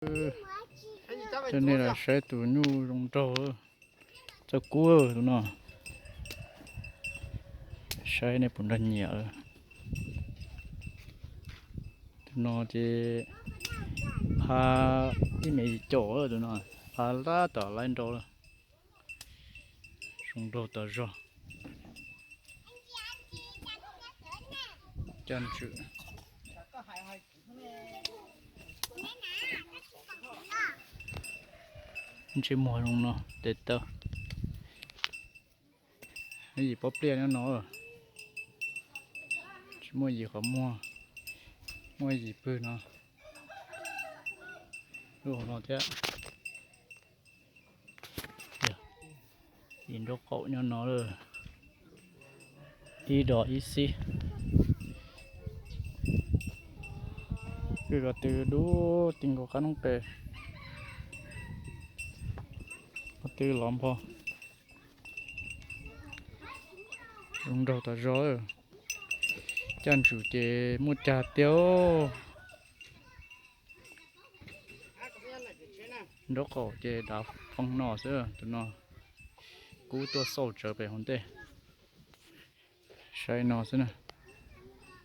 Coj nej los saib tus nyuj zoo nraug, txawj kub tus no. Saib nej puas nrog nyiam. Tus no ces phav ib mev yim caum tus no, phav tab tom laib nrau lawm. Zoo nraug tas zog. Caj ntswm. Ntsej muag zoo no tes taw. Yim pob pliaj nyob no, tsis muaj yim qhov muag, muaj yim pwg no, lub hauv no thiab. Yim nraub qaum nyob no lawm, ib dos ib xib. Kwj ko tw dub ti nkaus qab noob qes, ko tw lov npho. Zoo nraug tas zog, caj ntswm ces muaj cag tiag. Nraub qaum ces dav poob no xwb, tus no kub tuaj xauj tsawv pem hauv ntej. Saib no xwb na.